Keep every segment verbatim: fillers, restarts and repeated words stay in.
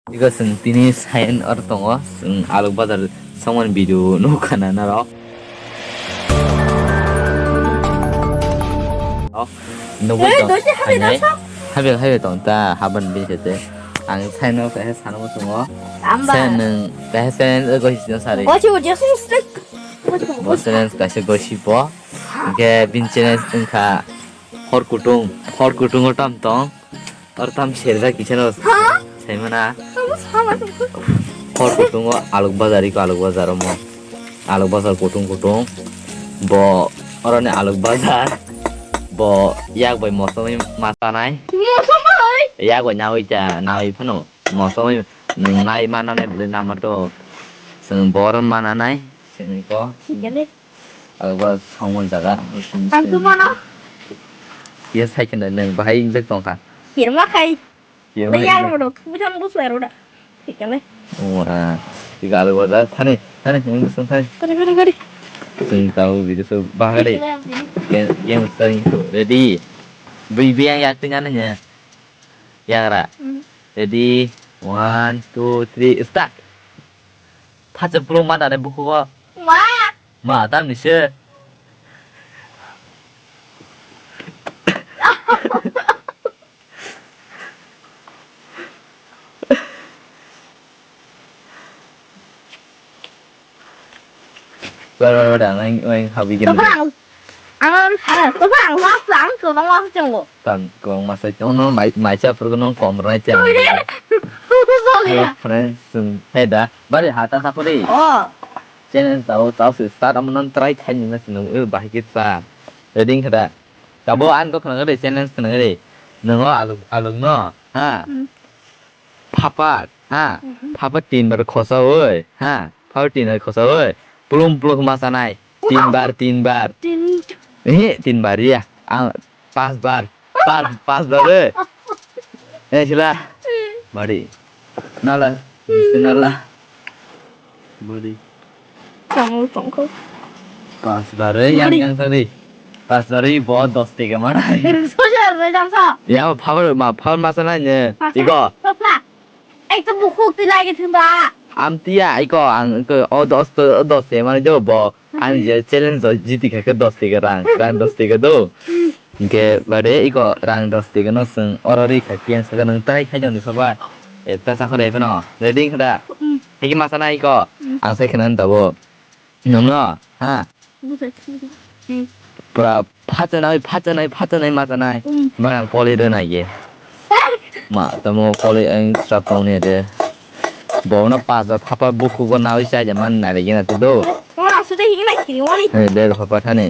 Iko chwng tini sign or tongo, chwng Alok Bazar songmani video nukha na norok. Nugwi tong, dosi habi hai, hai. Doso. Habi, habi tong ta, haban bini sete. Ang sign o kaisa sana muchungo. Amba. Sign nwng kaisa sign o gosi sino sari. Gosi uji sini sini. Bo challenge kaisa gosi bo. Hwnkhe bini challenge wngkha hor kutung, hor kutungo tam tong. Or tam serjak kisa no. Ha? Saimana. Tamo sama. Hor kutungo Alok Bazar, iko Alok Bazar omo. Alok Bazar kutung kutung. Bo oroni Alok Bazar. Bo yak bai mosomwi ma chanai. Mosomwi? Yak bai nawi cha, nawi phano. Mosomwi nwng nai mananai bwlwi namato. Chwng bo oro mananai. Chwng ko. Sikele. Abo songmani jaga. Ang tu mano. Iya, sai khe nwng bahai injek tongkha. Kirma khai. Kirma khai. Yang mo dok, bujan bus laro da. Thik kale. Wah, tiga alu wala thani, thani, yang bus thani. Kari, kari, kari. Sing tahu video so bahari. Yang, yang sing tu ready. Bi, bi yang yak tinggal nanya. Yang ra. Hmm. Ready, one, two, three, start. Phacha pulung ma dane bukugo. Ma. Ma, tamni se. Bar, bar, bar, ang, ang, ang habi gini. Topang. Ang, ang, topang, mas, ang, topang, mas, topang. Tang, kong masa chong no mai, mai cha pur no kom rai cha. Sorry. Hello, friends, sung, hey da, bari hata sa puri. Oh. Channel tau, tau si start am non try khai ni na sung, eh, bahai kit sa. Ready khada. Kabo an ko khna re channel khna re. Nungo aluk, aluk no, ha. Hmm. Phapar, ha? Mhm. Phapar tinbar khosa oi, ha? Phapar tinbar khosa oi. Plum plum ma chanai. Tinbar, tinbar. Tin. Eh, tinbar ya. Ang pas bar. Pas, pas bar, eh. Eh, sila. Bari. Nala. Nala. Bari. Tongkol, tongkol. Pas bare yang, yang tadi. Pas bare bo dos tiga mana? Soja, soja, sa. Ya, power ma, power masa nanya. Pas. Iko. Pas, pas. Ek to bukhuk ti lagi thimba. Am tiya, iko ang ko o dos to, o dos te mana jo bo. Ang je challenge do jiti kha ke dos tiga rang, rang dos tiga do. Hingke bade iko rang dos tiga no sung oro ri kha kiyan saka nung tai khai jani saba. E ta sakho re no. Ready khada. Mm. Hiki masa na iko. Mm. Ang sai khana dabo. Nung no, ha? Busa, busa. Mm. Pura phacha nai, phacha nai, phacha nai, masa nai. Mm. Mana koli de nai ye. Ma, tamo koli ang sap tong ne de. Bo no pas da phapa buku go nawi chai de man nai de gena tu do. Ora su de hing nai kiri wani. Eh, de phapa thani.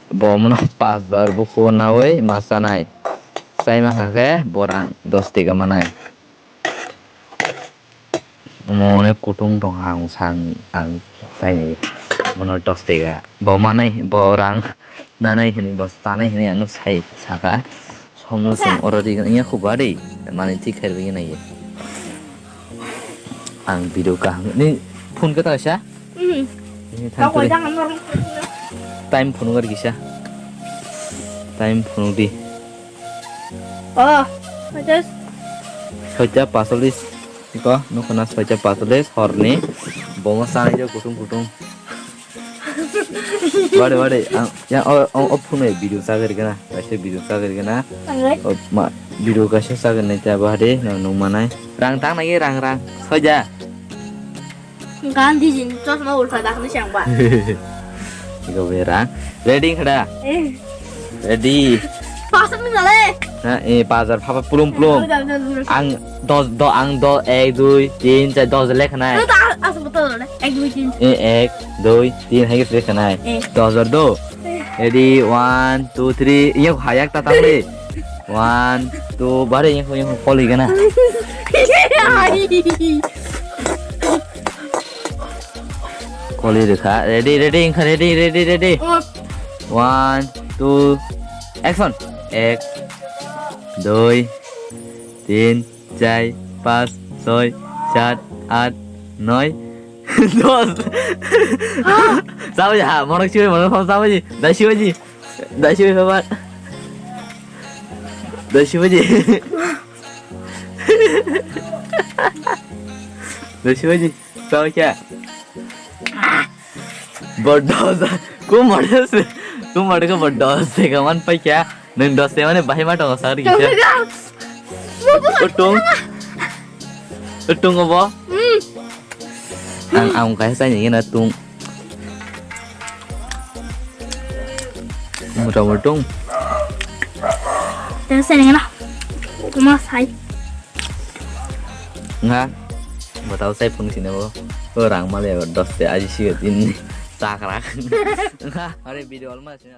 Bo mono pas bar buku nawi masa nai. Sai ma kha khe borang dos tiga manai. Omo onek kutung tong ang sang ang saini mono dos tiga. Bo manai, bo rang nanai hini, bo tanai hini ang sai saka. Somno song oro di ya khuba de. Mani thik khair bagi nai. Ang video kaham ni phone ka ta sa? Mhm. Ini tang kuri. Time phone gar kisa. Time phone di. Oh, just. Soita pasolis. Iko, nukho na soita pasolis horni. Bomo sanai jo kutung kutung. Wade, wade, ang, ya, o, o, o phone video sagir gana. Kaisa video sagir gana. Alright. O, ma, video kaisa sagir nai ta bahade, no, nung manai. Rang tang nai, rang, rang. Soja. Gandhiji ni chosma ulta dakhni siyang ba. Iko berang. Ready khada? Eh. Ready. Pasal ni nale. Ha, eh, bazar phapa pulum pulum. Ang dos, do, ang do, ek, dui, tin, char, dos lekha nai. Asal betul le. Ek, dui, tin. Eh, ek, dui, tin, hai lekha nai. Eh. Dos bar do. Eh. Ready, one, two, three. Iya hayak ta tang le. One, two, bare iya ko iya ko koli gana. Koli rekha. Ready, ready, wngkha, ready, ready, ready. Oh. One, two, action. Ek, dui, tin, char, pas, soi, sat, at, noi, dos. Ah. Sabai ha, morok sibai, morok sibai. Dai sibai ji. Dai sibai, sabar. Dai sibai ji. Dosi baji, tau kya? Bodos, ko mare se, ko mare ko bodos se kaman pai kya? Nang dos se mane bahai ma tongo sagri kisa. Utung, utung obo. Ang ang kaisa ni na tung. Muta mutung. Teng seni na. Kuma sai. Nga. Botau sai phung sini bo. O rang male dos se aji si din. Takrak. Nga. Are video alma sini.